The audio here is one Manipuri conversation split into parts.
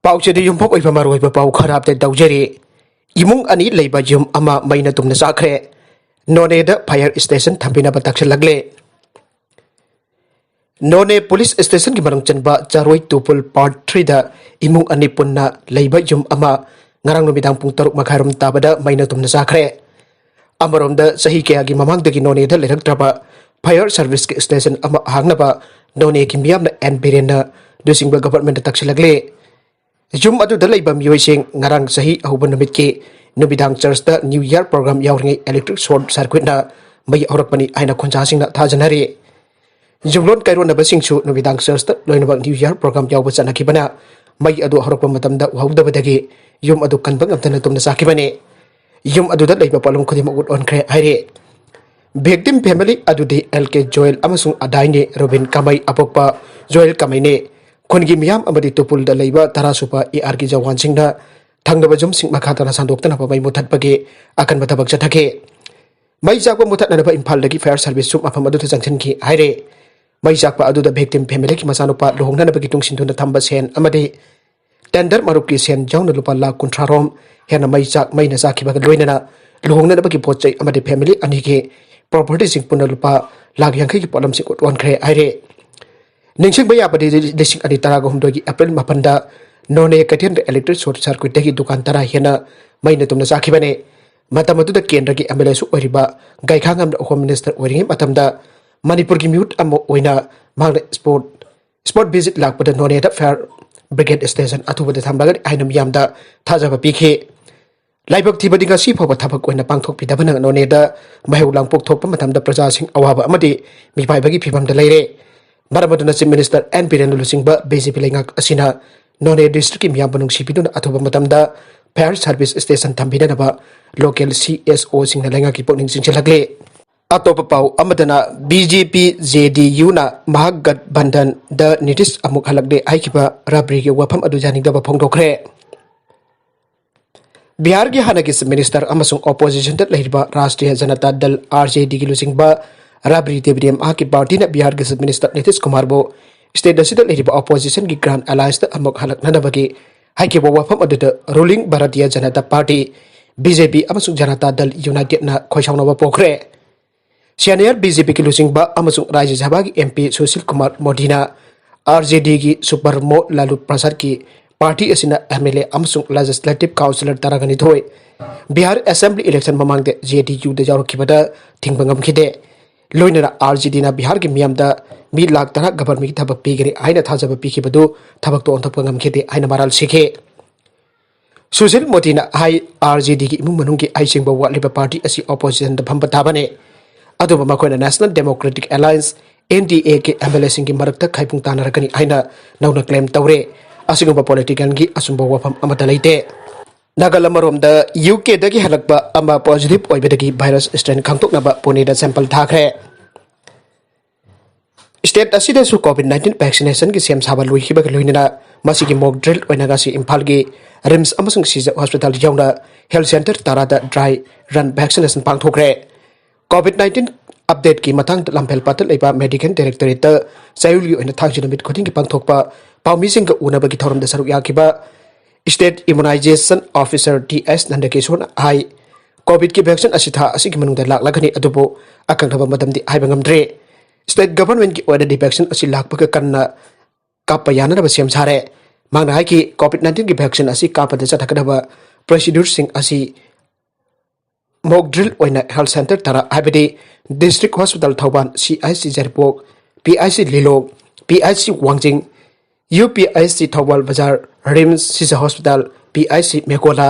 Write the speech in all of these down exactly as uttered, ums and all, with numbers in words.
ꯄꯥꯎꯆꯦꯗ ꯌꯨꯝꯐꯝ ꯑꯣꯏꯕ ꯃꯔꯨꯑꯣꯏꯕ ꯄꯥꯎ ꯈꯔ ꯑꯞꯗꯦꯠ ꯇꯧꯖꯔꯤ꯫ ꯏꯃꯨꯡ ꯑꯅꯤ ꯂꯩꯕ ꯌꯨꯝ ꯑꯃ ꯃꯩꯅ ꯇꯨꯝꯅ ꯆꯥꯈ꯭ꯔꯦ꯫ ꯅꯣꯅꯦꯗ ꯐꯥꯌꯔ ꯁ꯭ꯇꯦꯁꯟ ꯊꯝꯕꯤꯅꯕ ꯇꯛꯁꯤꯜꯂꯛꯂꯦ꯫ ꯅꯣꯅꯦ ꯄꯨꯂꯤꯁ ꯁ꯭ꯇꯦꯁꯟꯒꯤ ꯃꯅꯨꯡ ꯆꯟꯕ ꯆꯥꯔꯣꯏ ꯇꯨꯄꯨꯜ ꯄꯥꯔꯠ ꯊ꯭ꯔꯤꯗ ꯏꯃꯨꯡ ꯑꯅꯤ ꯄꯨꯟꯅ ꯂꯩꯕ ꯌꯨꯝ ꯑꯃ ꯉꯔꯥꯡ ꯅꯨꯃꯤꯗꯥꯡ ꯄꯨꯡ ꯇꯔꯨꯛ ꯃꯈꯥꯏꯔꯣꯝ ꯇꯥꯕꯗ ꯃꯩꯅ ꯇꯨꯝꯅ ꯆꯥꯈ꯭ꯔꯦ꯫ ꯑꯃꯔꯣꯝꯗ ꯆꯍꯤ ꯀꯌꯥꯒꯤ ꯃꯃꯥꯡꯗꯒꯤ ꯅꯣꯅꯦꯗ ꯂꯩꯔꯛꯇ꯭ꯔꯕ ꯐꯥꯌꯔ ꯁꯔꯚꯤꯁꯀꯤ ꯁ꯭ꯇꯦꯁꯟ ꯑꯃ ꯍꯥꯡꯅꯕ ꯅꯣꯅꯦꯒꯤ ꯃꯤꯌꯥꯝꯅ ꯑꯦꯟ ꯕꯤꯔꯦꯟꯅ ꯂꯨꯆꯤꯡꯕ ꯒꯚꯔꯟꯃꯦꯟꯠꯇ ꯇꯛꯁꯤꯜꯂꯛꯂꯦ꯫ ꯌꯨꯝ ꯑꯗꯨꯗ ꯂꯩꯕ ꯃꯤꯑꯣꯏꯁꯤꯡ ꯉꯔꯥꯡ ꯆꯍꯤ ꯑꯍꯧꯕ ꯅꯨꯃꯤꯠꯀꯤ ꯅꯨꯃꯤꯗꯥꯡ ꯆꯔꯆꯇ ꯅ꯭ꯌꯨ ꯌꯤꯌꯔ ꯄ꯭ꯔꯣꯒ꯭ꯔꯥꯝ ꯌꯥꯎꯔꯤꯉꯩ ꯏꯂꯦꯛꯇ꯭ꯔꯤꯛ ꯁꯣꯔꯠ ꯁꯔꯀ꯭ꯌꯨꯠꯅ ꯃꯩ ꯍꯧꯔꯛꯄꯅꯤ ꯍꯥꯏꯅ ꯈꯣꯟꯖꯥꯁꯤꯡꯅ ꯊꯥꯖꯅꯔꯤ꯫ ꯌꯨꯝꯂꯣꯟ ꯀꯩꯔꯣꯟꯅꯕꯁꯤꯡꯁꯨ ꯅꯨꯃꯤꯗꯥꯡ ꯆꯔꯆꯇ ꯂꯣꯏꯅꯃꯛ ꯅ꯭ꯌꯨ ꯌꯤꯌꯔ ꯄ꯭ꯔꯣꯒ꯭ꯔꯥꯝ ꯌꯥꯎꯕ ꯆꯠꯅꯈꯤꯕꯅ ꯃꯩ ꯑꯗꯨ ꯍꯧꯔꯛꯄ ꯃꯇꯝꯗ ꯎꯍꯧꯗꯕꯗꯒꯤ ꯌꯨꯝ ꯑꯗꯨ ꯀꯟꯕ ꯉꯝꯗꯅ ꯇꯨꯝꯅ ꯆꯥꯈꯤꯕꯅꯤ꯫ ꯌꯨꯝ ꯑꯗꯨꯗ ꯂꯩꯕ ꯄꯣꯠꯂꯝ ꯈꯨꯗꯤꯡꯃꯛ ꯎꯠ ꯑꯣꯟꯈ꯭ꯔꯦ ꯍꯥꯏꯔꯤ꯫ ꯚꯤꯛꯇꯤꯝ ꯐꯦꯃꯤꯂꯤ ꯑꯗꯨꯗꯤ ꯑꯦꯜ ꯀꯦ ꯖꯣꯌꯦꯜ ꯑꯃꯁꯨꯡ ꯑꯗꯥꯏꯅꯤ ꯔꯣꯕꯤꯟ ꯀꯥꯃꯩ ꯑꯄꯣꯛꯄ ꯖꯣꯌꯦꯜ ꯀꯥꯃꯩꯅꯤ꯫ ꯈꯨꯟꯒꯤ ꯃꯤꯌꯥꯝ ꯑꯃꯗꯤ ꯇꯨꯄꯨꯜꯗ ꯂꯩꯕ ꯇꯔꯥ ꯁꯨꯕ ꯑꯦ ꯑꯥꯔꯒꯤ ꯖꯋꯥꯟꯁꯤꯡꯅ ꯊꯪꯅꯕ ꯌꯨꯝꯁꯤꯡ ꯃꯈꯥ ꯇꯥꯅ ꯁꯟꯗꯣꯛꯇꯅꯕ ꯃꯩ ꯃꯨꯊꯠꯄꯒꯤ ꯑꯀꯟꯕ ꯊꯕꯛ ꯆꯠꯊꯈꯤ꯫ ꯃꯩ ꯆꯥꯛꯄ ꯃꯨꯊꯠꯅꯅꯕ ꯏꯝꯐꯥꯜꯗꯒꯤ ꯐꯥꯌꯔ ꯁꯔꯚꯤꯁꯁꯨ ꯃꯐꯝ ꯑꯗꯨꯗ ꯆꯪꯁꯤꯟꯈꯤ ꯍꯥꯏꯔꯦ꯫ ꯃꯩ ꯆꯥꯛꯄ ꯑꯗꯨꯗ ꯚꯤꯛꯇꯤꯝ ꯐꯦꯃꯤꯂꯤꯒꯤ ꯃꯆꯥꯅꯨꯄꯥ ꯂꯨꯍꯣꯡꯅꯅꯕꯒꯤ ꯇꯨꯡꯁꯤꯟꯗꯨꯅ ꯊꯝꯕ ꯁꯦꯟ ꯑꯃꯗꯤ ꯇꯦꯟꯗꯔ ꯃꯔꯨꯞꯀꯤ ꯁꯦꯟ ꯌꯥꯎꯅ ꯂꯨꯄꯥ ꯂꯥꯈ ꯀꯨꯟꯊ꯭ꯔꯥ ꯔꯣꯝ ꯍꯦꯟꯅ ꯃꯩ ꯆꯥꯛ, ꯃꯩꯅ ꯆꯥꯛꯈꯤꯕꯒ ꯂꯣꯏꯅꯅ ꯂꯨꯍꯣꯡꯅꯅꯕꯒꯤ ꯄꯣꯠ ꯆꯩ ꯑꯃꯗꯤ ꯐꯦꯃꯤꯂꯤ ꯑꯅꯤꯒꯤ ꯄ꯭ꯔꯣꯄꯔꯇꯤꯁꯤꯡ ꯄꯨꯟꯅ ꯂꯨꯄꯥ ꯂꯥꯈ ꯌꯥꯡꯈꯩꯒꯤ ꯄꯣꯠꯂꯝꯁꯤꯡ ꯎꯠ ꯑꯣꯟꯈ꯭ꯔꯦ ꯍꯥꯏꯔꯦ꯫ ꯅꯤꯡꯁꯤꯡꯕ ꯌꯥꯕꯗꯤ, ꯂꯤꯁꯤꯡ ꯑꯅꯤ ꯇꯔꯥꯒ ꯍꯨꯝꯗꯣꯏꯒꯤ ꯑꯦꯄ꯭ꯔꯤꯜ ꯃꯥꯄꯟꯗ ꯅꯣꯅꯦ ꯀꯩꯊꯦꯜꯗ ꯏꯂꯦꯛꯇ꯭ꯔꯤꯛ ꯁꯣꯔꯠ ꯁꯔꯀ꯭ꯌꯨꯠꯇꯒꯤ ꯗꯨꯀꯥꯟ ꯇꯔꯥ ꯍꯦꯟꯅ ꯃꯩꯅ ꯇꯨꯝꯅ ꯆꯥꯈꯤꯕꯅꯤ꯫ ꯃꯇꯝ ꯑꯗꯨꯗ ꯀꯦꯟꯗ꯭ꯔꯒꯤ ꯑꯦꯝ ꯑꯦꯜ ꯑꯦꯁꯨ ꯑꯣꯏꯔꯤꯕ ꯒꯥꯏꯈꯥꯉꯝꯅ ꯍꯣꯝ ꯃꯤꯅꯤꯁꯇꯔ ꯑꯣꯏꯔꯤꯉꯩ ꯃꯇꯝꯗ ꯃꯅꯤꯄꯨꯔꯒꯤ ꯃꯤꯍꯨꯠ ꯑꯃ ꯑꯣꯏꯅ ꯃꯍꯥꯛꯅ ꯁ꯭ꯄꯣꯔꯠ ꯁ꯭ꯄꯣꯠ ꯚꯤꯖꯤꯠ ꯂꯥꯛꯄꯗ ꯅꯣꯅꯦꯗ ꯐꯥꯌꯔ ꯕ꯭ꯔꯤꯒꯦꯗ ꯁ꯭ꯇꯦꯁꯟ ꯑꯊꯨꯕꯗ ꯊꯝꯂꯒꯅꯤ ꯍꯥꯏꯅ ꯃꯤꯌꯥꯝꯗ ꯊꯥꯖꯕ ꯄꯤꯈꯤ꯫ ꯂꯥꯏꯕꯛ ꯊꯤꯕꯗꯤ ꯉꯁꯤ ꯐꯥꯎꯕ ꯊꯕꯛ ꯑꯣꯏꯅ ꯄꯥꯡꯊꯣꯛꯄꯤꯗꯕꯅ ꯅꯣꯅꯦꯗ ꯃꯩꯍꯧ ꯂꯥꯡꯄꯣꯛ ꯊꯣꯛꯄ ꯃꯇꯝꯗ ꯄ꯭ꯔꯖꯥꯁꯤꯡ ꯑꯋꯥꯕ ꯑꯃꯗꯤ ꯃꯤꯄꯥꯏꯕꯒꯤ ꯐꯤꯚꯝꯗ ꯂꯩꯔꯦ꯫ ꯃꯔꯝ ꯑꯗꯨꯅ ꯆꯤꯐ ꯃꯤꯅꯤꯁꯇꯔ ꯑꯦꯟ ꯕꯤꯔꯦꯟꯅ ꯂꯨꯆꯤꯡꯕ ꯕꯤ ꯖꯦ ꯄꯤ ꯂꯩꯉꯥꯛ ꯑꯁꯤꯅ ꯅꯣꯅꯦ ꯗꯤꯁꯇ꯭ꯔꯤꯛꯀꯤ ꯃꯤꯌꯥꯝꯕꯨ ꯅꯨꯡꯁꯤꯕꯤꯗꯨꯅ ꯑꯊꯨꯕ ꯃꯇꯝꯗ ꯐꯥꯌꯔ ꯁꯔꯚꯤꯁ ꯁ꯭ꯇꯦꯁꯟ ꯊꯝꯕꯤꯅꯅꯕ ꯂꯣꯀꯦꯜ ꯁꯤ ꯑꯦꯁ ꯑꯣꯁꯤꯡꯅ ꯂꯩꯉꯥꯛꯀꯤ ꯄꯨꯛꯅꯤꯡ ꯆꯤꯡꯁꯤꯜꯂꯛꯂꯤ꯫ ꯑꯇꯣꯞꯄ ꯄꯥꯎ ꯑꯃꯗꯅ, B J P J D ꯌꯨꯅ ꯃꯍꯥꯒꯠꯕꯟꯙꯟꯗ ꯅꯤꯇꯤꯁ ꯑꯃꯨꯛ ꯍꯜꯂꯛꯂꯦ ꯍꯥꯏꯈꯤꯕ ꯔꯥꯕ꯭ꯔꯤꯒꯤ ꯋꯥꯐꯝ ꯑꯗꯨ ꯌꯥꯅꯤꯡꯗꯕ ꯐꯣꯡꯗꯣꯛꯈ꯭ꯔꯦ꯫ ꯕꯤꯍꯥꯔꯒꯤ ꯍꯥꯟꯅꯒꯤ ꯆꯤꯐ ꯃꯤꯅꯤꯁꯇꯔ ꯑꯃꯁꯨꯡ ꯑꯣꯄꯣꯖꯤꯁꯟꯗ ꯂꯩꯔꯤꯕ ꯔꯥꯁꯇ꯭ꯔꯤꯌ ꯖꯅꯇꯥ ꯗꯜ, ꯑꯥꯔ ꯖꯦ ꯗꯤꯒꯤ ꯂꯨꯆꯤꯡꯕ ꯔꯥꯕ꯭ꯔꯤ ꯗꯦꯕꯤꯗꯤ ꯃꯍꯥꯛꯀꯤ ꯄꯥꯔꯇꯤꯅ ꯕꯤꯍꯥꯔꯒꯤ ꯆꯤꯐ ꯃꯤꯅꯤꯁꯇꯔ ꯅꯤꯇꯤꯁ ꯀꯨꯃꯥꯔꯕꯨ ꯁ꯭ꯇꯦꯠ ꯑꯁꯤꯗ ꯂꯩꯔꯤꯕ ꯑꯣꯄꯣꯖꯤꯁꯟꯒꯤ ꯒ꯭ꯔꯥꯟ ꯑꯦꯂꯥꯏꯟꯁꯇ ꯑꯃꯨꯛ ꯍꯜꯂꯛꯅꯅꯕꯒꯤ ꯍꯥꯏꯈꯤꯕ ꯋꯥꯐꯝ ꯑꯗꯨꯗ ruling Bharatiya Janata party, B J ꯄꯤ, ꯑꯃꯁꯨꯡ ꯖꯅꯇꯥ ꯗꯜ ꯌꯨꯅꯥꯏꯇꯦꯗꯅ ꯈꯣꯏꯁꯥꯎꯅꯕ ꯄꯣꯛꯈ꯭ꯔꯦ꯫ ꯁꯦꯅꯤꯌꯔ ꯕꯤ ꯖꯦ ꯄꯤꯒꯤ ꯂꯨꯆꯤꯡꯕ ꯑꯃꯁꯨꯡ ꯔꯥꯖ꯭ꯌ ꯁꯚꯥꯒꯤ ꯑꯦꯝ ꯄꯤ ꯁꯨꯁꯤꯜ ꯀꯨꯃꯥꯔ ꯃꯣꯗꯤꯅ ꯑꯥꯔ ꯖꯦ ꯗꯤꯒꯤ ꯁꯨꯄ꯭ꯔꯃꯣ ꯂꯥꯂꯨ ꯄ꯭ꯔꯁꯥꯗꯀꯤ ꯄꯥꯔꯇꯤ ꯑꯁꯤꯅ ꯑꯦꯝ ꯑꯦꯜ ꯑꯦ ꯑꯃꯁꯨꯡ ꯂꯦꯖꯤꯁꯂꯦꯇꯤꯚ ꯀꯥꯎꯟꯁꯤꯂꯔ ꯇꯔꯥꯒ ꯅꯤꯊꯣꯏ ꯕꯤꯍꯥꯔ ꯑꯦꯁꯦꯝꯕ꯭ꯂꯤ ꯏꯂꯦꯛꯁꯟ ꯃꯃꯥꯡꯗ ꯖꯦ ꯗꯤ ꯌꯨꯗ ꯌꯥꯎꯔꯛꯈꯤꯕꯗ ꯊꯤꯡꯕ ꯉꯝꯈꯤꯗꯦ꯫ ꯂꯣꯏꯅꯅ ꯑꯥꯔ ꯖꯦ ꯗꯤꯅ ꯕꯤꯍꯥꯔꯒꯤ ꯃꯤꯌꯥꯝꯗ ꯃꯤ ꯂꯥꯈ ꯇꯔꯥ ꯒꯚꯔꯟꯃꯦꯟꯠꯀꯤ ꯊꯕꯛ ꯄꯤꯒꯅꯤ ꯍꯥꯏꯅ ꯊꯥꯖꯕ ꯄꯤꯈꯤꯕꯗꯨ ꯊꯕꯛꯇ ꯑꯣꯟꯊꯣꯛꯄ ꯉꯝꯈꯤꯗꯦ ꯍꯥꯏꯅ ꯃꯔꯥꯜ ꯁꯤꯈꯤ꯫ ꯁꯨꯁꯤꯜ ꯃꯣꯗꯤꯅ ꯍꯥꯏ, ꯑꯥꯔ ꯖꯦ ꯗꯤꯒꯤ ꯏꯃꯨꯡ ꯃꯅꯨꯡꯒꯤ ꯍꯩꯁꯤꯡꯕ ꯋꯥꯠꯂꯤꯕ ꯄꯥꯔꯇꯤ ꯑꯁꯤ ꯑꯣꯄꯣꯖꯤꯁꯟꯗ ꯐꯝꯕ ꯇꯥꯕꯅꯤ꯫ ꯑꯗꯨꯕꯨ ꯃꯈꯣꯏꯅ National Democratic Alliance, N D A, ꯒꯤ ꯑꯦꯝ ꯑꯦꯜ ꯑꯦꯁꯤꯡꯒꯤ ꯃꯔꯛꯇ ꯈꯥꯏꯄꯨꯡ ꯇꯥꯅꯔꯛꯀꯅꯤ ꯍꯥꯏꯅ ꯅꯧꯅ ꯀ꯭ꯂꯦꯝ ꯇꯧꯔꯦ꯫ ꯑꯁꯤꯒꯨꯝꯕ ꯄꯣꯂꯤꯇꯤꯀꯦꯜꯒꯤ ꯑꯆꯨꯝꯕ ꯋꯥꯐꯝ ꯑꯃꯠꯇ ꯂꯩꯇꯦ꯫ ꯅꯥꯒꯜ ꯑꯃꯔꯣꯝꯗ ꯌꯨ ꯀꯦꯗꯒꯤ ꯍꯜꯂꯛꯄ ꯑꯃ ꯄꯣꯖꯤꯇꯤꯚ ꯑꯣꯏꯕꯗꯒꯤ ꯚꯥꯏꯔꯁ ꯁ꯭ꯇ꯭ꯔꯦꯟ ꯈꯪꯗꯣꯛꯅꯕ ꯄꯨꯅꯦꯗ ꯁꯦꯝꯄꯜ ꯊꯥꯈ꯭ꯔꯦ꯫ ꯁ꯭ꯇꯦꯠ ꯑꯁꯤꯗꯁꯨ ꯀꯣꯚꯤꯗ ꯅꯥꯏꯟꯇꯤꯟ ꯚꯦꯛꯁꯤꯅꯦꯁꯟꯒꯤ ꯁꯦꯝ ꯁꯥꯕ ꯂꯣꯏꯈꯤꯕꯒ ꯂꯣꯏꯅꯅ ꯃꯁꯤꯒꯤ ꯃꯣꯛ ꯗ꯭ꯔꯤꯜ ꯑꯣꯏꯅ ꯉꯁꯤ ꯏꯝꯐꯥꯜꯒꯤ ꯔꯤꯝꯁ ꯑꯃꯁꯨꯡ ꯁꯤꯖ ꯍꯣꯁꯄꯤꯇꯥꯜ ꯌꯥꯎꯅ ꯍꯦꯜꯊ ꯁꯦꯟꯇꯔ ꯇꯔꯥꯗ ꯗ꯭ꯔꯥꯏ ꯔꯟ ꯚꯦꯛꯁꯤꯅꯦꯁꯟ ꯄꯥꯡꯊꯣꯛꯈ꯭ꯔꯦ꯫ ꯀꯣꯚꯤꯗ ꯅꯥꯏꯟꯇꯤꯟ ꯑꯞꯗꯦꯠꯀꯤ ꯃꯇꯥꯡꯗ ꯂꯝꯐꯦꯜ ꯄꯥꯠꯇ ꯂꯩꯕ ꯃꯦꯗꯤꯀꯦꯜ ꯗꯥꯏꯔꯦꯛꯇꯣꯔꯦꯠꯇ ꯆꯌꯣꯜꯒꯤ ꯑꯣꯏꯅ ꯊꯥꯡꯖ ꯅꯨꯃꯤꯠ ꯈꯨꯗꯤꯡꯒꯤ ꯄꯥꯡꯊꯣꯛꯄ ꯄꯥꯎꯃꯤꯁꯤꯡꯒ ꯎꯅꯕꯒꯤ ꯊꯧꯔꯝꯗ ꯁꯔꯨꯛ ꯌꯥꯈꯤꯕ ꯁ꯭ꯇꯦꯠ ꯏꯃ꯭ꯌꯨꯅꯥꯏꯖꯦꯁꯟ ꯑꯣꯐꯤꯁꯔ ꯇꯤ ꯑꯦꯁ ꯅꯟꯗꯀꯤꯁꯣꯔꯅ ꯍꯥꯏ, ꯀꯣꯚꯤꯗꯀꯤ ꯚꯦꯛꯁꯤꯟ ꯑꯁꯤ ꯊꯥ ꯑꯁꯤꯒꯤ ꯃꯅꯨꯡꯗ ꯂꯥꯛꯂꯒꯅꯤ, ꯑꯗꯨꯕꯨ ꯑꯀꯛꯅꯕ ꯃꯇꯝꯗꯤ ꯍꯥꯏꯕ ꯉꯝꯗ꯭ꯔꯤ꯫ ꯁ꯭ꯇꯦꯠ ꯒꯚꯔꯟꯃꯦꯟꯠꯀꯤ ꯑꯣꯏꯅꯗꯤ ꯚꯦꯛꯁꯤꯟ ꯑꯁꯤ ꯂꯥꯛꯄꯒ ꯀꯟꯅ ꯀꯥꯞꯄ ꯌꯥꯅꯅꯕ ꯁꯦꯝ ꯁꯥꯔꯦ꯫ ꯃꯍꯥꯛꯅ ꯍꯥꯏꯈꯤ, ꯀꯣꯚꯤꯗ ꯅꯥꯏꯟꯇꯤꯟꯒꯤ ꯚꯦꯛꯁꯤꯟ ꯑꯁꯤ ꯀꯥꯞꯄꯗ ꯆꯠꯊꯒꯗꯕ ꯄ꯭ꯔꯣꯁꯤꯗ꯭ꯌꯨꯔꯁꯤꯡ ꯑꯁꯤ ꯃꯣꯛ ꯗ꯭ꯔꯤꯜ ꯑꯣꯏꯅ ꯍꯦꯜꯊ ꯁꯦꯟꯇꯔ ꯇꯔꯥ, ꯍꯥꯏꯕꯗꯤ district hospital Thoubal, C I C Yairipok, P I C Lilong, P I C ꯋꯥꯡꯖꯤꯡ, U P I C Thoubal ꯕꯖꯥꯔ, ꯔꯤꯝꯁ, ꯁꯤꯖ hospital, P I C ꯃꯦꯀꯣꯂꯥ,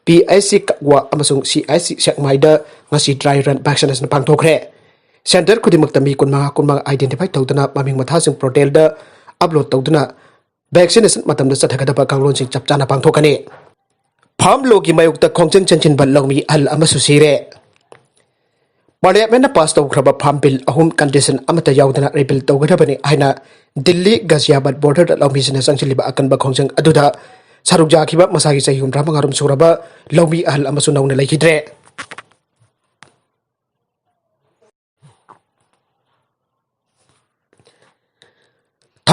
P I C ꯀꯛꯋꯥ ꯑꯃꯁꯨꯡ ꯁꯤ ꯑꯥꯏ ꯁꯤ ꯁꯦꯛꯃꯥꯏꯗ ꯉꯁꯤ ꯗ꯭ꯔꯥꯏ ꯔꯟ ꯚꯦꯛꯁꯤꯅꯦꯁꯟ ꯄꯥꯡꯊꯣꯛꯈ꯭ꯔꯦ꯫ ꯁꯦꯟꯇꯔ ꯈꯨꯗꯤꯡꯃꯛꯇ ꯃꯤ ꯀꯨꯟꯃꯉꯥ ꯀꯨꯟꯃꯉꯥ ꯑꯥꯏꯗꯦꯟꯇꯤꯐꯥꯏ ꯇꯧꯗꯨꯅ ꯃꯃꯤꯡ ꯃꯊꯥꯁꯤꯡ ꯄꯣꯔꯇꯦꯜꯗ ꯑꯞꯂꯣꯗ ꯇꯧꯗꯨꯅ ꯚꯦꯛꯁꯤꯅꯦꯁꯟ ꯃꯇꯝꯗ ꯆꯠꯊꯒꯗꯕ ꯀꯥꯡꯂꯣꯟꯁꯤꯡ ꯆꯞ ꯆꯥꯅ ꯄꯥꯡꯊꯣꯛꯀꯅꯤ꯫ ꯐꯥꯔꯝ ꯂꯣꯒꯤ ꯃꯥꯌꯣꯛꯇ ꯈꯣꯡꯖꯪ ꯆꯪꯁꯤꯟꯕ ꯂꯧꯃꯤ ꯑꯍꯜ ꯑꯃꯁꯨ ꯁꯤꯔꯦ꯫ ꯄꯥꯔꯂꯤꯌꯥꯃꯦꯟꯠꯅ ꯄꯥꯁ ꯇꯧꯈ꯭ꯔꯕ ꯐꯥꯔꯝ ꯕꯤꯜ ꯑꯍꯨꯝ ꯀꯟꯗꯤꯁꯟ ꯑꯃꯠꯇ ꯌꯥꯎꯗꯅ ꯔꯤꯄꯤꯜ ꯇꯧꯒꯗꯕꯅꯤ ꯍꯥꯏꯅ ꯗꯤꯜꯂꯤ ꯒꯥꯖꯤꯌꯥꯕꯥꯗ ꯕꯣꯔꯗꯔꯗ ꯂꯧꯃꯤꯁꯤꯡꯅ ꯆꯪꯁꯤꯜꯂꯤꯕ ꯑꯀꯟꯕ ꯈꯣꯡꯖꯪ ꯑꯗꯨꯗ ꯁꯔꯨꯛ ꯌꯥꯈꯤꯕ ꯃꯁꯥꯒꯤ ꯆꯍꯤ ꯍꯨꯝꯗ꯭ꯔꯥ ꯃꯉꯥꯔꯣꯝ ꯁꯨꯔꯕ ꯂꯧꯃꯤ ꯑꯍꯜ ꯑꯃꯁꯨ ꯅꯧꯅ ꯂꯩꯈꯤꯗ꯭ꯔꯦ꯫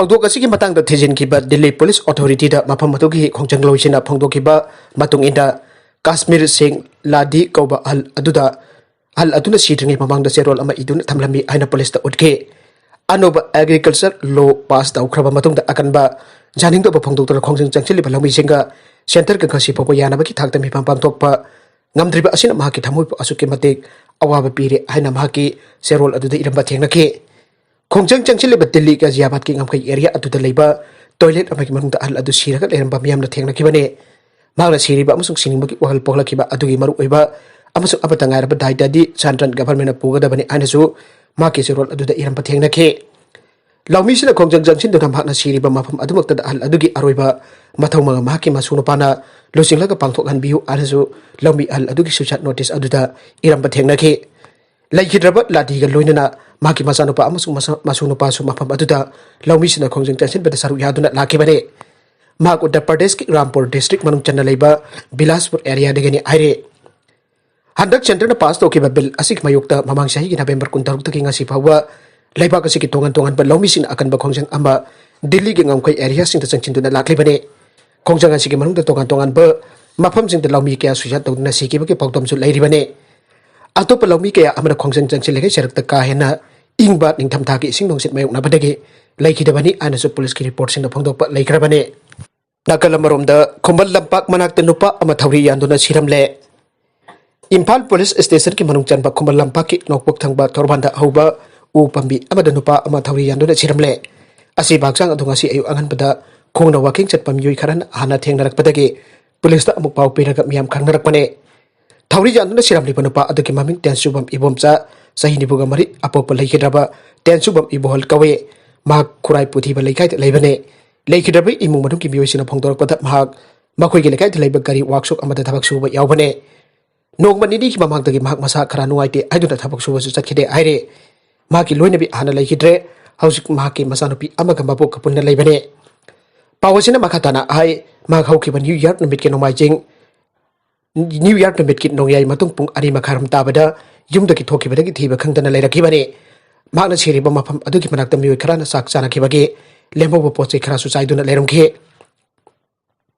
ꯊꯧꯗꯣꯛ ꯑꯁꯤꯒꯤ ꯃꯇꯥꯡꯗ ꯊꯤꯖꯤꯟꯈꯤꯕ ꯗꯤꯜꯂꯤ ꯄꯨꯂꯤꯁ ꯑꯣꯊꯣꯔꯤꯇꯤꯗ ꯃꯐꯝ ꯑꯗꯨꯒꯤ ꯈꯣꯡꯖꯪꯂꯣꯏꯁꯤꯡꯅ ꯐꯣꯡꯗꯣꯛꯈꯤꯕ ꯃꯇꯨꯡ ꯏꯟꯅ, ꯀꯥꯁꯃꯤꯔ ꯁꯤꯡ ꯂꯥꯗꯤ ꯀꯧꯕ ꯑꯍꯜ ꯑꯗꯨꯗ, ꯑꯍꯜ ꯑꯗꯨꯅ ꯁꯤꯗ꯭ꯔꯤꯉꯩ ꯃꯃꯥꯡꯗ ꯆꯦꯔꯣꯜ ꯑꯃ ꯏꯗꯨꯅ ꯊꯝꯂꯝꯃꯤ ꯍꯥꯏꯅ ꯄꯨꯂꯤꯁꯇ ꯎꯠꯈꯤ꯫ ꯑꯅꯧꯕ ꯑꯦꯒ꯭ꯔꯤꯀꯜꯆꯔ ꯂꯣ ꯄꯥꯁ ꯇꯧꯈ꯭ꯔꯕ ꯃꯇꯨꯡꯗ ꯑꯀꯟꯕ ꯖꯥꯅꯤꯡꯗꯕ ꯐꯣꯡꯗꯣꯛꯇꯨꯅ ꯈꯣꯡꯖꯪ ꯆꯪꯁꯤꯜꯂꯤꯕ ꯂꯧꯃꯤꯁꯤꯡꯒ ꯁꯦꯟꯇꯔꯒ ꯉꯁꯤ ꯐꯥꯎꯕ ꯌꯥꯅꯕꯒꯤ ꯊꯥꯛꯇ ꯃꯤꯐꯝ ꯄꯥꯡꯊꯣꯛꯄ ꯉꯝꯗ꯭ꯔꯤꯕ ꯑꯁꯤꯅ ꯃꯍꯥꯛꯀꯤ ꯊꯃꯣꯏꯕꯨ ꯑꯁꯨꯛꯀꯤ ꯃꯇꯤꯛ ꯑꯋꯥꯕ ꯄꯤꯔꯦ ꯍꯥꯏꯅ ꯃꯍꯥꯛꯀꯤ ꯆꯦꯔꯣꯜ ꯑꯗꯨꯗ ꯏꯔꯝꯕ ꯊꯦꯡꯅꯈꯤ꯫ ꯈꯣꯡꯖꯪ ꯆꯪꯁꯤꯜꯂꯤꯕ ꯗꯤꯜꯂꯤ ꯒꯥꯖꯤꯌꯥꯕꯥꯗꯀꯤ ꯉꯝꯈꯩ ꯑꯦꯔꯤꯌꯥ ꯑꯗꯨꯗ ꯂꯩꯕ ꯇꯣꯏꯂꯦꯠ ꯑꯃꯒꯤ ꯃꯅꯨꯡꯗ ꯑꯍꯜ ꯑꯗꯨ ꯁꯤꯔꯒ ꯂꯩꯔꯝꯕ ꯃꯤꯌꯥꯝꯅ ꯊꯦꯡꯅꯈꯤꯕꯅꯤ꯫ ꯃꯍꯥꯛꯅ ꯁꯤꯔꯤꯕ ꯑꯃꯁꯨꯡ ꯁꯤꯅꯤꯡꯕꯒꯤ ꯋꯥꯈꯜ ꯄꯣꯛꯂꯛꯈꯤꯕ ꯑꯗꯨꯒꯤ ꯃꯔꯨꯑꯣꯏꯕ ꯑꯃꯁꯨꯡ ꯑꯃꯠꯇ ꯉꯥꯏꯔꯕ ꯗꯥꯏꯇꯗꯤ ꯁꯥꯟꯇ꯭ꯔꯟ ꯒꯚꯔꯟꯃꯦꯟꯅ ꯄꯨꯒꯗꯕꯅꯤ ꯍꯥꯏꯅꯁꯨ ꯃꯍꯥꯛꯀꯤ ꯆꯦꯔꯣꯜ ꯑꯗꯨꯗ ꯏꯔꯝꯕ ꯊꯦꯡꯅꯈꯤ꯫ ꯂꯧꯃꯤꯁꯤꯅ ꯈꯣꯡꯖꯪ ꯆꯪꯁꯤꯟꯗꯨꯅ ꯃꯍꯥꯛꯅ ꯁꯤꯔꯤꯕ ꯃꯐꯝ ꯑꯗꯨꯃꯛꯇꯗ ꯑꯍꯜ ꯑꯗꯨꯒꯤ ꯑꯔꯣꯏꯕ ꯃꯊꯧ ꯃꯉꯝ ꯃꯍꯥꯛꯀꯤ ꯃꯁꯨ ꯅꯨꯄꯥꯅ ꯂꯨꯆꯤꯡꯂꯒ ꯄꯥꯡꯊꯣꯛꯍꯟꯕꯤꯌꯨ ꯍꯥꯏꯅꯁꯨ ꯂꯧꯃꯤ ꯑꯍꯜ ꯑꯗꯨꯒꯤ suicide notice ꯑꯗꯨꯗ ꯏꯔꯝꯕ ꯊꯦꯡꯅꯈꯤ꯫ ꯂꯩꯈꯤꯗ꯭ꯔꯕ ꯂꯥꯗꯤꯒ ꯂꯣꯏꯅꯅ ꯃꯍꯥꯛꯀꯤ ꯃꯆꯥꯅꯨꯄꯥ ꯑꯃꯁꯨꯡ ꯃꯆꯥ-, ꯃꯁꯨ ꯅꯨꯄꯥꯁꯨ ꯃꯐꯝ ꯑꯗꯨꯗ ꯂꯧꯃꯤꯁꯤꯡꯅ ꯈꯣꯡꯖꯪ ꯆꯪꯁꯤꯟꯕꯗ ꯁꯔꯨꯛ ꯌꯥꯗꯨꯅ ꯂꯥꯛꯈꯤꯕꯅꯤ꯫ ꯃꯍꯥꯛ ꯎꯠꯇꯔ ꯄ꯭ꯔꯗꯦꯁꯀꯤ ꯔꯥꯝꯄꯨꯔ ꯗꯤꯁꯇ꯭ꯔꯤꯛ ꯃꯅꯨꯡ ꯆꯟꯅ ꯂꯩꯕ ꯕꯤꯂꯥꯁꯄꯨꯔ ꯑꯦꯔꯤꯌꯥꯗꯒꯤꯅꯤ ꯍꯥꯏꯔꯤ꯫ ꯍꯟꯗꯛ ꯁꯦꯟꯇꯔꯅ ꯄꯥꯁ ꯇꯧꯈꯤꯕ ꯕꯤꯜ ꯑꯁꯤꯒꯤ ꯃꯥꯌꯣꯛꯇ ꯃꯃꯥꯡ ꯆꯍꯤꯒꯤ ꯅꯕꯦꯝꯕꯔ ꯀꯨꯟꯇꯔꯨꯛꯇꯒꯤ ꯉꯁꯤ ꯐꯥꯎꯕ ꯂꯩꯕꯥꯛ ꯑꯁꯤꯒꯤ ꯇꯣꯉꯥꯟ ꯇꯣꯉꯥꯟꯕ ꯂꯧꯃꯤꯁꯤꯡꯅ ꯑꯀꯟꯕ ꯈꯣꯡꯖꯪ ꯑꯃ ꯗꯤꯜꯂꯤꯒꯤ ꯉꯝꯈꯩ ꯑꯦꯔꯤꯌꯥꯁꯤꯡꯗ ꯆꯪꯁꯤꯟꯗꯨꯅ ꯂꯥꯛꯂꯤꯕꯅꯤ꯫ ꯈꯣꯡꯖꯪ ꯑꯁꯤꯒꯤ ꯃꯅꯨꯡꯗ ꯇꯣꯉꯥꯟ ꯇꯣꯉꯥꯟꯕ ꯃꯐꯝꯁꯤꯡꯗ ꯂꯧꯃꯤ ꯀꯌꯥ suicide ꯇꯧꯗꯨꯅ ꯁꯤꯈꯤꯕꯒꯤ ꯄꯥꯎꯗꯝꯁꯨ ꯂꯩꯔꯤꯕꯅꯤ꯫ ꯑꯇꯣꯞꯄ ꯂꯧꯃꯤ ꯀꯌꯥ ꯑꯃꯅ ꯈꯣꯡꯖꯪ ꯆꯪꯁꯤꯜꯂꯤꯉꯩ ꯁꯔꯨꯛꯇ ꯀꯥ ꯍꯦꯟꯅ ꯏꯪꯕ ꯅꯤꯡꯊꯝꯊꯥꯒꯤ ꯏꯁꯤꯡ ꯅꯨꯡꯁꯤꯠ ꯃꯥꯌꯣꯛꯅꯕꯗꯒꯤ ꯂꯩꯈꯤꯗꯕꯅꯤ ꯍꯥꯏꯅꯁꯨ ꯄꯨꯂꯤꯁꯀꯤ ꯔꯤꯄꯣꯔꯠꯁꯤꯡꯗ ꯐꯣꯡꯗꯣꯛꯄ ꯂꯩꯈ꯭ꯔꯕꯅꯤ꯫ ꯅꯥꯀꯜ ꯑꯃꯔꯣꯝꯗ, ꯈꯨꯃꯟ ꯂꯝꯄꯥꯛ ꯃꯅꯥꯛꯇ ꯅꯨꯄꯥ ꯑꯃ ꯊꯧꯔꯤ ꯌꯥꯟꯗꯨꯅ ꯁꯤꯔꯝꯂꯦ꯫ ꯏꯝꯐꯥꯜ ꯄꯨꯂꯤꯁ ꯁ꯭ꯇꯦꯁꯟꯒꯤ ꯃꯅꯨꯡ ꯆꯟꯕ ꯈꯨꯃꯟ ꯂꯝꯄꯥꯛꯀꯤ ꯅꯣꯡꯄꯣꯛ ꯊꯪꯕ ꯊꯧꯔꯕꯥꯟꯗ ꯍꯧꯕ ꯎ ꯄꯥꯝꯕꯤ ꯑꯃꯗ ꯅꯨꯄꯥ ꯑꯃ ꯊꯧꯔꯤ ꯌꯥꯟꯗꯨꯅ ꯁꯤꯔꯝꯂꯦ꯫ ꯑꯁꯤꯕ ꯍꯛꯆꯥꯡ ꯑꯗꯨ ꯉꯁꯤ ꯑꯌꯨꯛ ꯑꯉꯟꯕꯗ ꯈꯣꯡꯅ walking ꯆꯠꯄ ꯃꯤꯑꯣꯏ ꯈꯔꯅ ꯍꯥꯟꯅ ꯊꯦꯡꯅꯔꯛꯄꯗꯒꯤ ꯄꯨꯂꯤꯁꯇ ꯑꯃꯨꯛ ꯄꯥꯎ ꯄꯤꯔꯒ ꯃꯤꯌꯥꯝ ꯈꯪꯅꯔꯛꯄꯅꯦ꯫ ꯊꯧꯔꯤ ꯌꯥꯟꯗꯨꯅ ꯁꯤꯔꯝꯂꯤꯕ ꯅꯨꯄꯥ ꯑꯗꯨꯒꯤ ꯃꯃꯤꯡ ꯇꯦꯟꯁꯨꯕꯝ ꯏꯕꯣꯝꯆꯥ, ꯆꯍꯤ ꯅꯤꯐꯨꯒ ꯃꯔꯤ, ꯑꯄꯣꯛꯄ ꯂꯩꯈꯤꯗ꯭ꯔꯕ ꯇꯦꯟꯁꯨꯕꯝ ꯏꯕꯣꯍꯜ ꯀꯧꯏ꯫ ꯃꯍꯥꯛ ꯈꯨꯔꯥꯏ ꯄꯨꯊꯤꯕ ꯂꯩꯀꯥꯏꯗ ꯂꯩꯕꯅꯦ꯫ ꯂꯩꯈꯤꯗ꯭ꯔꯕ ꯏꯃꯨꯡ ꯃꯅꯨꯡꯒꯤ ꯃꯤꯑꯣꯏꯁꯤꯡꯅ ꯐꯣꯡꯗꯣꯔꯛꯄꯗ ꯃꯍꯥꯛ ꯃꯈꯣꯏꯒꯤ ꯂꯩꯀꯥꯏꯗ ꯂꯩꯕ ꯒꯥꯔꯤ ꯋꯥꯛꯁꯣꯞ ꯑꯃꯗ ꯊꯕꯛ ꯁꯨꯕ ꯌꯥꯎꯕꯅꯦ꯫ ꯅꯣꯡꯃ ꯅꯤꯅꯤꯒꯤ ꯃꯃꯥꯡꯗꯒꯤ ꯃꯍꯥꯛ ꯃꯁꯥ ꯈꯔ ꯅꯨꯡꯉꯥꯏꯇꯦ ꯍꯥꯏꯗꯨꯅ ꯊꯕꯛ ꯁꯨꯕꯁꯨ ꯆꯠꯈꯤꯗꯦ ꯍꯥꯏꯔꯦ꯫ ꯃꯍꯥꯛꯀꯤ ꯂꯣꯏꯅꯕꯤ ꯍꯥꯟꯅ ꯂꯩꯈꯤꯗ꯭ꯔꯦ꯫ ꯍꯧꯖꯤꯛ ꯃꯍꯥꯛꯀꯤ ꯃꯆꯥꯅꯨꯄꯤ ꯑꯃꯒ ꯃꯕꯣꯛꯀ ꯄꯨꯟꯅ ꯂꯩꯕꯅꯦ꯫ ꯄꯥꯎ ꯑꯁꯤꯅ ꯃꯈꯥ ꯇꯥꯅ ꯍꯥꯏ, ꯃꯍꯥꯛ ꯍꯧꯈꯤꯕ ꯅ꯭ꯌꯨ ꯌꯥꯔ ꯅꯨꯃꯤꯠꯀꯤ ꯅꯣꯡꯃꯥꯏꯖꯤꯡ, ꯅ꯭ꯌꯨ ꯌꯥꯔ ꯅꯨꯃꯤꯠꯀꯤ ꯅꯣꯡꯌꯥꯏ ꯃꯇꯨꯡ ꯄꯨꯡ ꯑꯅꯤ ꯃꯈꯥꯏꯔꯣꯝ ꯇꯥꯕꯗ ꯌꯨꯝꯗꯒꯤ ꯊꯣꯛꯈꯤꯕꯗꯒꯤ ꯊꯤꯕ ꯈꯪꯗꯅ ꯂꯩꯔꯛꯈꯤꯕꯅꯤ꯫ ꯃꯍꯥꯛꯅ ꯁꯤꯔꯤꯕ ꯃꯐꯝ ꯑꯗꯨꯒꯤ ꯃꯅꯥꯛꯇ ꯃꯤꯑꯣꯏ ꯈꯔꯅ ꯆꯥꯛ ꯆꯥꯅꯈꯤꯕꯒꯤ ꯂꯦꯝꯍꯧꯕ ꯄꯣꯠ ꯆꯩ ꯈꯔꯁꯨ ꯆꯥꯏꯗꯨꯅ ꯂꯩꯔꯝꯈꯤ꯫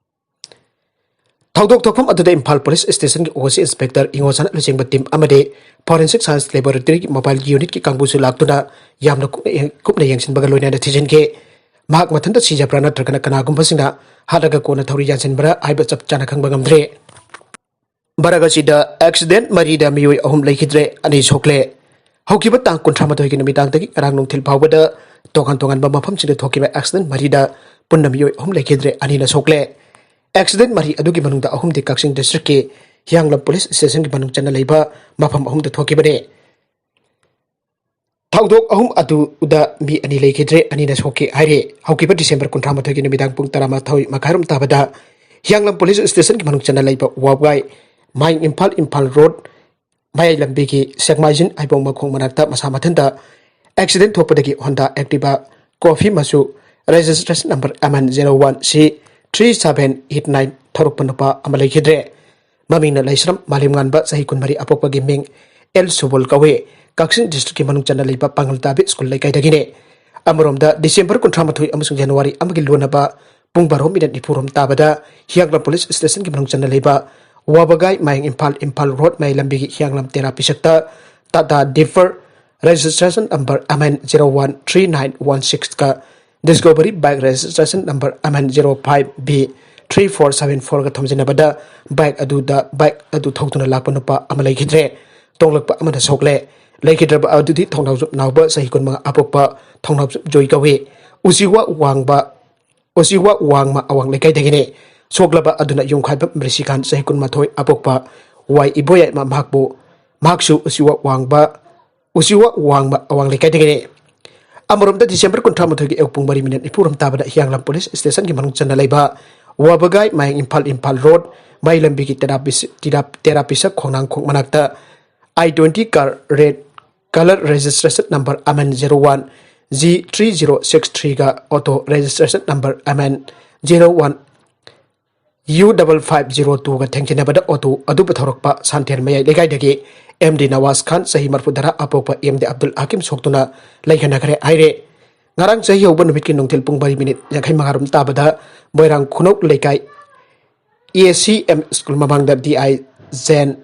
ꯊꯧꯗꯣꯛ ꯊꯣꯛꯐꯝ ꯑꯗꯨꯗ ꯏꯝꯐꯥꯜ ꯄꯨꯂꯤꯁ ꯁ꯭ꯇꯦꯁꯟꯒꯤ ꯑꯣ ꯁꯤ ꯏꯟꯁꯄꯦꯛꯇꯔ ꯏꯉꯣꯁꯅꯥ ꯂꯨꯆꯤꯡꯕ ꯇꯤꯝ ꯑꯃꯗꯤ ꯐꯣꯔꯦꯟꯁꯤꯛ ꯁꯥꯏꯟꯁ ꯂꯦꯕꯣꯔꯦꯇꯔꯤꯒꯤ ꯃꯣꯕꯥꯏꯜ ꯌꯨꯅꯤꯠꯀꯤ ꯀꯥꯡꯕꯨꯁꯨ ꯂꯥꯛꯇꯨꯅ ꯌꯥꯝꯅ ꯀꯨꯞꯅ ꯌꯦꯡ-, ꯀꯨꯞꯅ ꯌꯦꯡꯁꯤꯟꯕꯒ ꯂꯣꯏꯅꯅ ꯊꯤꯖꯤꯟꯈꯤ꯫ ꯃꯍꯥꯛ ꯃꯊꯟꯇ ꯁꯤꯖꯕ꯭ꯔꯥ ꯅꯠꯇ꯭ꯔꯒꯅ ꯀꯅꯥꯒꯨꯝꯕꯁꯤꯡꯅ ꯍꯥꯠꯂꯒ ꯀꯣꯟꯅ ꯊꯧꯔꯤ ꯌꯥꯟꯁꯤꯟꯕ꯭ꯔꯥ ꯍꯥꯏꯕ ꯆꯞ ꯆꯥꯅ ꯈꯪꯕ ꯉꯝꯗ꯭ꯔꯦ꯫ ꯃꯔꯛ ꯑꯁꯤꯗ ꯑꯦꯛꯁꯤꯗꯦꯟ ꯃꯔꯤꯗ ꯃꯤꯑꯣꯏ ꯑꯍꯨꯝ ꯂꯩꯈꯤꯗ꯭ꯔꯦ, ꯑꯅꯤ ꯁꯣꯛꯂꯦ꯫ ꯍꯧꯈꯤꯕ ꯇꯥꯡ ꯀꯨꯟꯊ꯭ꯔꯥ ꯃꯥꯊꯣꯏꯒꯤ ꯅꯨꯃꯤꯗꯥꯡꯗꯒꯤ ꯉꯔꯥꯡ ꯅꯨꯡꯊꯤꯜ ꯐꯥꯎꯕꯗ ꯇꯣꯉꯥꯟ ꯇꯣꯉꯥꯟꯕ ꯃꯐꯝꯁꯤꯡꯗ ꯊꯣꯛꯈꯤꯕ ꯑꯦꯛꯁꯤꯗꯦꯟ ꯃꯔꯤꯗ ꯄꯨꯟꯅ ꯃꯤꯑꯣꯏ ꯑꯍꯨꯝ ꯂꯩꯈꯤꯗ꯭ꯔꯦ, ꯑꯅꯤꯅ ꯁꯣꯛꯂꯦ꯫ ꯑꯦꯛꯁꯤꯗꯦꯟ ꯃꯔꯤ ꯑꯗꯨꯒꯤ ꯃꯅꯨꯡꯗ ꯑꯍꯨꯝꯗꯤ ꯀꯛꯆꯤꯡ ꯗꯤꯁꯇ꯭ꯔꯤꯛꯀꯤ ꯍꯤꯌꯥꯡꯂꯝ ꯄꯨꯂꯤꯁ ꯁ꯭ꯇꯦꯁꯟꯒꯤ ꯃꯅꯨꯡ ꯆꯟꯅ ꯂꯩꯕ ꯃꯐꯝ ꯑꯍꯨꯝꯗ ꯊꯣꯛꯈꯤꯕꯅꯤ꯫ ꯊꯧꯗꯣꯛ ꯑꯍꯨꯝ ꯑꯗꯨꯗ ꯃꯤ ꯑꯅꯤ ꯂꯩꯈꯤꯗ꯭ꯔꯦ, ꯑꯅꯤꯅ ꯁꯣꯛꯈꯤ ꯍꯥꯏꯔꯤ꯫ ꯍꯧꯈꯤꯕ ꯗꯤꯁꯦꯝꯕꯔ ꯀꯨꯟꯊ꯭ꯔꯥ ꯃꯥꯊꯣꯏꯒꯤ ꯅꯨꯃꯤꯗꯥꯡ ꯄꯨꯡ ꯇꯔꯥꯃꯥꯊꯣꯏ ꯃꯈꯥꯏꯔꯣꯝ ꯇꯥꯕꯗ ꯍꯤꯌꯥꯡꯂꯝ ꯄꯨꯂꯤꯁ ꯁ꯭ꯇꯦꯁꯟꯒꯤ ꯃꯅꯨꯡ ꯆꯟꯅ ꯂꯩꯕ ꯋꯥꯕꯒꯥꯏ ꯃꯥꯏ ꯏꯝꯐꯥꯜ, ꯏꯝꯐꯥꯜ ꯔꯣꯗ ꯃꯌꯥꯏ ꯂꯝꯕꯤꯒꯤ ꯁꯦꯛꯃꯥꯏꯖꯤꯟ ꯍꯥꯏꯕꯣꯡ ꯃꯈꯣꯡ ꯃꯅꯥꯛꯇ ꯃꯁꯥ ꯃꯊꯟꯇ ꯑꯦꯛꯁꯤꯗꯦꯟ ꯊꯣꯛꯄꯗꯒꯤ ꯍꯣꯟꯗꯥ ꯑꯦꯛꯇꯤꯚꯥ ꯀꯣꯐꯤ ꯃꯆꯨ, registration number M N zero one C three seven eight nine ꯊꯧꯔꯛꯄ ꯅꯨꯄꯥ ꯑꯃ ꯂꯩꯈꯤꯗ꯭ꯔꯦ꯫ ꯃꯃꯤꯡꯅ ꯂꯩꯁ꯭ꯔꯝ ꯃꯥꯂꯦꯝꯉꯥꯟꯕ, ꯆꯍꯤ ꯀꯨꯟꯃꯔꯤ, ꯑꯄꯣꯛꯄꯒꯤ ꯃꯤꯡ ꯑꯦꯜ ꯁꯨꯕꯣꯜ ꯀꯧꯏ꯫ ꯀꯛꯆꯤꯡ ꯗꯤꯁꯇ꯭ꯔꯤꯛꯀꯤ ꯃꯅꯨꯡ ꯆꯟꯅ ꯂꯩꯕ ꯄꯥꯡꯒꯜ ꯇꯥꯕꯤ ꯁ꯭ꯀꯨꯜ ꯂꯩꯀꯥꯏꯗꯒꯤꯅꯤ꯫ ꯑꯃꯔꯣꯝꯗ, ꯗꯤꯁꯦꯝꯕꯔ ꯀꯨꯟꯊ꯭ꯔꯥ ꯃꯥꯊꯣꯏ ꯑꯃꯁꯨꯡ ꯖꯅꯋꯥꯔꯤ ꯑꯃꯒꯤ ꯂꯣꯟꯅꯕ ꯄꯨꯡ ꯕꯥꯔꯣ ꯃꯤꯅꯠ ꯅꯤꯐꯨ ꯔꯣꯝ ꯇꯥꯕꯗ ꯍꯤꯌꯥꯡꯂꯝ ꯄꯨꯂꯤꯁ ꯁ꯭ꯇꯦꯁꯟꯒꯤ ꯃꯅꯨꯡ ꯆꯟꯅ ꯂꯩꯕ ꯋꯥꯕꯒꯥꯏ ꯃꯥꯏ ꯏꯝꯐꯥꯜ, ꯏꯝꯐꯥꯜ ꯔꯣꯗ ꯃꯌꯥꯏ ꯂꯝꯕꯤꯒꯤ ꯍꯤꯌꯥꯡꯂꯝ ꯇꯦꯔꯥ ꯄꯤꯁꯛꯇ Tata tipper, registration number M N zero one three nine one ꯁꯤꯛꯁꯀ Discovery bike registration number M N zero five B three four seven ꯐꯣꯔꯒ ꯊꯣꯝꯖꯤꯟꯅꯕꯗ ꯕꯥꯏꯛ ꯑꯗꯨꯗ, ꯕꯥꯏꯛ ꯑꯗꯨ ꯊꯧꯗꯨꯅ ꯂꯥꯛꯄ ꯅꯨꯄꯥ ꯑꯃ ꯂꯩꯈꯤꯗ꯭ꯔꯦ꯫ ꯇꯣꯡꯂꯛꯄ ꯑꯃꯅ ꯁꯣꯛꯂꯦ꯫ ꯂꯩꯈꯤꯗ꯭ꯔꯕ ꯑꯗꯨꯗꯤ ꯊꯧꯅꯥꯎꯖꯝ ꯅꯥꯎꯕ, ꯆꯍꯤ ꯀꯨꯟꯃꯉꯥ, ꯑꯄꯣꯛꯄ ꯊꯧꯅꯥꯎꯖꯝ ꯖꯣꯏ ꯀꯧꯏ꯫ ꯎꯆꯤꯋꯥ ꯋꯥꯡꯕ, ꯎꯆꯤꯋꯥ ꯋꯥꯡꯃ ꯑꯋꯥꯡ ꯂꯩꯀꯥꯏꯗꯒꯤꯅꯤ꯫ ꯁꯣꯛꯂꯕ ꯑꯗꯨꯅ ꯌꯨꯝꯈꯥꯏꯕꯝ ꯔꯤꯁꯤꯀꯥꯟ, ꯆꯍꯤ ꯀꯨꯟꯃꯥꯊꯣꯏ, ꯑꯄꯣꯛꯄ ꯋꯥꯏ ꯏꯕꯣꯌꯥꯏꯃ, ꯃꯍꯥꯛꯄꯨ, ꯃꯍꯥꯛꯁꯨ ꯎꯆꯤꯋꯥ ꯋꯥꯡꯕ, ꯎꯆꯤꯋꯥ ꯋꯥꯡꯃ ꯑꯋꯥꯡ ꯂꯩꯀꯥꯏꯗꯒꯤꯅꯤ꯫ ꯑꯃꯔꯣꯝꯗ, ꯗꯤꯁꯦꯝꯕꯔ ꯀꯨꯟꯊ꯭ꯔꯥ ꯃꯥꯊꯣꯏꯒꯤ ꯑꯌꯨꯛ ꯄꯨꯡ ꯃꯔꯤ ꯃꯤꯅꯠ ꯅꯤꯐꯨ ꯔꯣꯝ ꯇꯥꯕꯗ ꯍꯤꯌꯥꯡꯂꯝ ꯄꯨꯂꯤꯁ ꯁ꯭ꯇꯦꯁꯟꯒꯤ ꯃꯅꯨꯡ ꯆꯟꯅ ꯂꯩꯕ ꯋꯥꯕꯒꯥꯏ ꯃꯥꯏ ꯏꯝꯐꯥꯜ, ꯏꯝꯐꯥꯜ ꯔꯣꯗ ꯃꯌꯥꯏ ꯂꯝꯕꯤꯒꯤ ꯇꯦꯔꯥ ꯄꯤꯁ-, ꯇꯤꯔꯥ-, ꯇꯦꯔꯥ ꯄꯤꯁꯛ ꯈꯣꯡꯅꯥꯡ ꯈꯣꯡ ꯃꯅꯥꯛꯇ i twenty car red colour registration number M N zero one G three zero six ꯊ꯭ꯔꯤꯒ auto registration number M N zero one U double five zero ꯇꯨꯒ ꯊꯦꯡꯖꯤꯟꯅꯕꯗ ꯑꯣꯇꯣ ꯑꯗꯨꯕꯨ ꯊꯧꯔꯛꯄ ꯁꯥꯟꯊꯦꯜ ꯃꯌꯥꯏ ꯂꯩꯀꯥꯏꯗꯒꯤ ꯑꯦꯝ ꯗꯤ ꯅꯋꯥꯖ ꯈꯥꯟ, ꯆꯍꯤ ꯃꯔꯐꯨ ꯇꯔꯥ, ꯑꯄꯣꯛꯄ ꯑꯦꯝ ꯗꯤ ꯑꯕꯗꯨꯜ ꯍꯥꯀꯤꯝ ꯁꯣꯛꯇꯨꯅ ꯂꯩꯈꯟꯅꯈ꯭ꯔꯦ ꯍꯥꯏꯔꯦ꯫ ꯉꯔꯥꯡ ꯆꯍꯤ ꯍꯧꯕ ꯅꯨꯃꯤꯠꯀꯤ ꯅꯨꯡꯊꯤꯜ ꯄꯨꯡ ꯃꯔꯤ ꯃꯤꯅꯤꯠ ꯌꯥꯡꯈꯩ ꯃꯉꯥ ꯔꯣꯝ ꯇꯥꯕꯗ ꯃꯣꯏꯔꯥꯡ ꯈꯨꯅꯧ ꯂꯩꯀꯥꯏ A C M school ꯃꯃꯥꯡꯗ D I Zen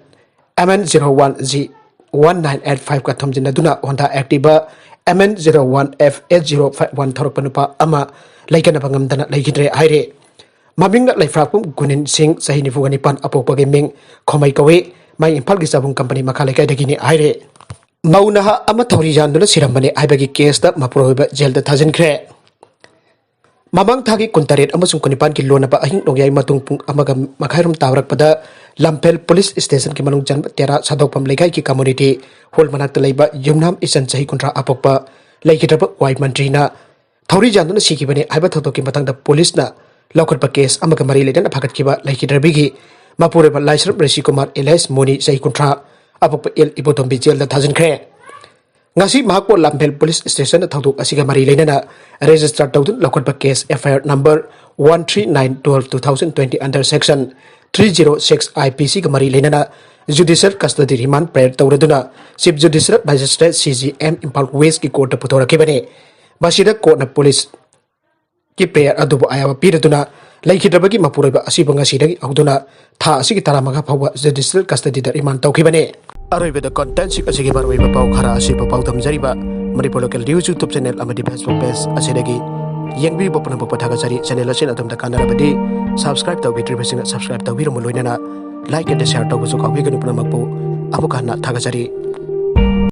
M N zero one G one nine eight five ꯀ ꯊꯣꯝꯖꯤꯟꯅꯗꯨꯅ Honda Activa M N zero one F eight zero five one ꯊꯧꯔꯛꯄ ꯅꯨꯄꯥ ꯑꯃ ꯂꯩꯈꯠꯅꯕ ꯉꯝꯗꯅ ꯂꯩꯈꯤꯗ꯭ꯔꯦ ꯍꯥꯏꯔꯦ꯫ ꯃꯃꯤꯡꯅ ꯂꯩꯐ꯭ꯔꯥꯛꯄꯨꯝ ꯒꯨꯅꯤꯟ ꯁꯤꯡ, ꯆꯍꯤ ꯅꯤꯐꯨꯒ ꯅꯤꯄꯥꯟ, ꯑꯄꯣꯛꯄꯒꯤ ꯃꯤꯡ ꯈꯣꯃꯩ ꯀꯧꯏ꯫ ꯃꯥꯏ ꯏꯝꯐꯥꯜꯒꯤ ꯆꯥꯕꯨꯡ ꯀꯝꯄꯅꯤ ꯃꯈꯥ ꯂꯩꯀꯥꯏꯗꯒꯤꯅꯤ ꯍꯥꯏꯔꯦ꯫ ꯃꯧ ꯅꯍꯥ ꯑꯃ ꯊꯧꯔꯤ ꯌꯥꯟꯗꯨꯅ ꯁꯤꯔꯝꯕꯅꯦ ꯍꯥꯏꯕꯒꯤ ꯀꯦꯁꯇ ꯃꯄꯨꯔꯣꯏꯕ ꯖꯦꯜꯗ ꯊꯥꯖꯤꯟꯈ꯭ꯔꯦ꯫ ꯃꯃꯥꯡ ꯊꯥꯒꯤ ꯀꯨꯟꯇꯔꯦꯠ ꯑꯃꯁꯨꯡ ꯀꯨꯟꯅꯤꯄꯥꯟꯒꯤ ꯂꯣꯟꯅꯕ ꯑꯍꯤꯡ ꯅꯣꯡꯌꯥꯏ ꯃꯇꯨꯡ ꯄꯨꯡ ꯑꯃꯒ ꯃꯈꯥꯏꯔꯣꯝ ꯇꯥꯕꯔꯛꯄꯗ ꯂꯝꯐꯦꯜ ꯄꯨꯂꯤꯁ ꯁ꯭ꯇꯦꯁꯟꯒꯤ ꯃꯅꯨꯡ ꯆꯟꯕ ꯇꯦꯔꯥ ꯁꯥꯗꯣꯛꯐꯝ ꯂꯩꯀꯥꯏꯒꯤ ꯀꯝꯃꯨꯅꯤꯇꯤ ꯍꯣꯜ ꯃꯅꯥꯛꯇ ꯂꯩꯕ ꯌꯨꯝꯅꯥꯝ ꯏꯆꯟ ꯆꯍꯤ ꯀꯨꯟꯊ꯭ꯔꯥ ꯑꯄꯣꯛꯄ ꯂꯩꯈꯤꯗ꯭ꯔꯕ ꯋꯥꯏ ꯃꯟꯇ꯭ꯔꯤꯅ ꯊꯧꯔꯤ ꯌꯥꯟꯗꯨꯅ ꯁꯤꯈꯤꯕꯅꯤ ꯍꯥꯏꯕ ꯊꯧꯗꯣꯛꯀꯤ ꯃꯇꯥꯡꯗ ꯄꯨꯂꯤꯁꯅ ꯂꯧꯈꯠꯄ ꯀꯦꯁ ꯑꯃꯒ ꯃꯔꯤ ꯂꯩꯅꯅ ꯐꯥꯒꯠꯈꯤꯕ ꯂꯩꯈꯤꯗ꯭ꯔꯕꯤꯒꯤ ꯃꯄꯨꯔꯣꯏꯕ ꯂꯥꯏꯁ꯭ꯔꯝ ꯔꯤꯁꯤ ꯀꯨꯃꯥꯔ ꯑꯦꯂꯥꯏꯁ ꯃꯣꯅꯤ ꯆꯍꯤ ꯀꯨꯟꯊ꯭ꯔꯥ ꯑꯄꯣꯛꯄ ꯑꯦꯜ ꯏꯕꯣꯇꯣꯝꯕꯤ ꯖꯦꯜꯗ ꯊꯥꯖꯤꯟꯈ꯭ꯔꯦ꯫ ꯉꯁꯤ ꯃꯍꯥꯛꯄꯨ ꯂꯝꯐꯦꯜ ꯄꯨꯂꯤꯁ ꯁ꯭ꯇꯦꯁꯟꯗ ꯊꯧꯗꯣꯛ ꯑꯁꯤꯒ ꯃꯔꯤ ꯂꯩꯅꯅ ꯔꯦꯖꯤꯁꯇꯔ ꯇꯧꯗꯨꯅ ꯂꯧꯈꯠꯄ case F I R number one three nine twelve two thousand twenty under section three zero six I P C ꯒ ꯃꯔꯤ ꯂꯩꯅꯅ ꯖꯨꯗꯤꯁꯤꯌꯦꯜ ꯀꯁꯇꯗꯤ ꯔꯤꯃꯥꯟ ꯄ꯭ꯔꯦꯌꯔ ꯇꯧꯔꯗꯨꯅ chief judicial magistrate C J M Imphal ꯋꯦꯁꯀꯤ ꯀꯣꯔꯠꯇ ꯄꯨꯊꯣꯔꯛꯈꯤꯕꯅꯤ꯫ ꯃꯁꯤꯗ ꯀꯣꯔꯠꯅ ꯄꯨꯂꯤꯁ ꯀꯤ ꯄ꯭ꯔꯦꯌꯔ ꯑꯗꯨꯕꯨ ꯑꯌꯥꯕ ꯄꯤꯔꯗꯨꯅ ꯂꯩꯈꯤꯗ꯭ꯔꯕꯒꯤ ꯃꯄꯨꯔꯣꯏꯕ ꯑꯁꯤꯕꯨ ꯉꯁꯤꯗꯒꯤ ꯍꯧꯗꯨꯅ ꯊꯥ ꯑꯁꯤꯒꯤ ꯇꯔꯥꯃꯉꯥ ꯐꯥꯎꯕ ꯖꯨꯗꯤꯁꯤꯌꯦꯜ ꯀꯁꯇꯗꯤꯗ ꯔꯤꯃꯥꯟ ꯇꯧꯈꯤꯕꯅꯤ꯫ ꯑꯔꯣꯏꯕꯗ ꯀꯟꯇꯦꯟꯁꯤꯡ ꯑꯁꯤꯒꯤ ꯃꯔꯨꯑꯣꯏꯕ ꯄꯥꯎ ꯈꯔ ꯑꯁꯤꯕꯨ ꯄꯥꯎꯗꯝꯖꯔꯤꯕ Manipur local news YouTube channel ꯑꯃꯗꯤ Facebook page ꯑꯁꯤꯗꯒꯤ ꯌꯦꯡꯕꯤꯔꯤꯕ ꯄꯨꯝꯅꯃꯛꯄꯨ ꯊꯥꯒꯠꯆꯔꯤ꯫ ꯆꯦꯅꯦꯜ ꯑꯁꯤꯅ ꯑꯗꯣꯝꯗ ꯀꯥꯟꯅꯔꯕꯗꯤ subscribe ꯇꯧꯕꯤꯗ꯭ꯔꯤꯕꯁꯤꯡꯅ subscribe ꯇꯧꯕꯤꯔꯝꯃꯨ, ꯂꯣꯏꯅꯅ like and share ꯇꯧꯕꯁꯨ ꯀꯥꯎꯕꯤꯒꯅꯨ꯫ ꯄꯨꯝꯅꯃꯛꯄꯨ ꯑꯃꯨꯛ ꯍꯟꯅ ꯊꯥꯒꯠꯆꯔꯤ꯫